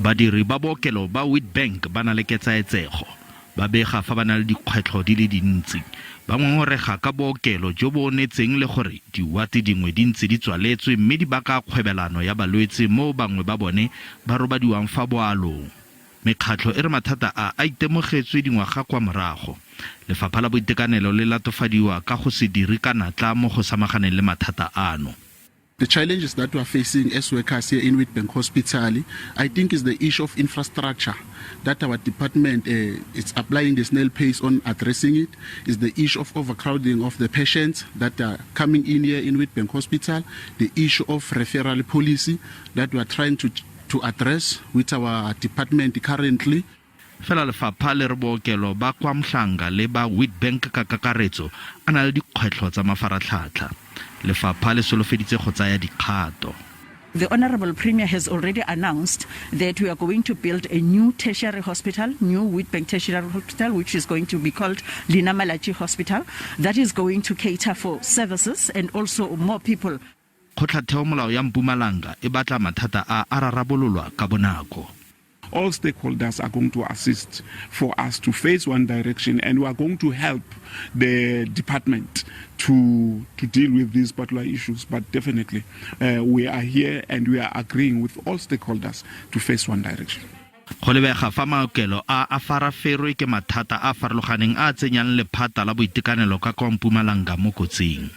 Badiri ba bookelo ba Witbank ba na le ketsaetsego. Ba bega fa ba na le dikgwetlho di le dintsi. Ba ngongorega ka bookelo jo bo onetseng le gore diwate dingwe di ntse di tswaletswe mme di baka kgwebelano ya balwetse moo bangwe ba bone ba robadiwang fa boalong. Mekgatlho e re mathata a a itemogetswe dingwaga kwa morago. Lefapha la Boitekanelo le latofadiwa ka go se dire ka natla mo go samaganeng le mathata ano. The challenges that we are facing as workers here in Witbank Hospital, I think, is the issue of infrastructure that our department is applying the snail pace on addressing it, is the issue of overcrowding of the patients that are coming in here in Witbank Hospital, the issue of referral policy that we are trying to address with our department currently. Fela lefapha le re bookelo ba kwa Mhlanga le ba Witbank ka kakaretso a na le dikgwetlho tsa mafaratlhatlha. Lefapha le solofeditse go tsaya dikgato. The Honorable Premier has already announced that we are going to build a new tertiary hospital, new Witbank Tertiary Hospital, which is going to be called Lina Malatji Hospital. That is going to cater for services and also more people. Kgotlatheomolao ya Mpumalanga e batla mathata a a rarabololwa ka bonako. All stakeholders are going to assist for us to face one direction, and we are going to help the department to deal with these particular issues. But definitely, we are here and we are agreeing with all stakeholders to face one direction. Go lebega fa maokelo a a faraferwe ke mathata a a farologaneng a a tsenyang lephata la boitekanelo ka kwa Mpumalanga mo kotsing.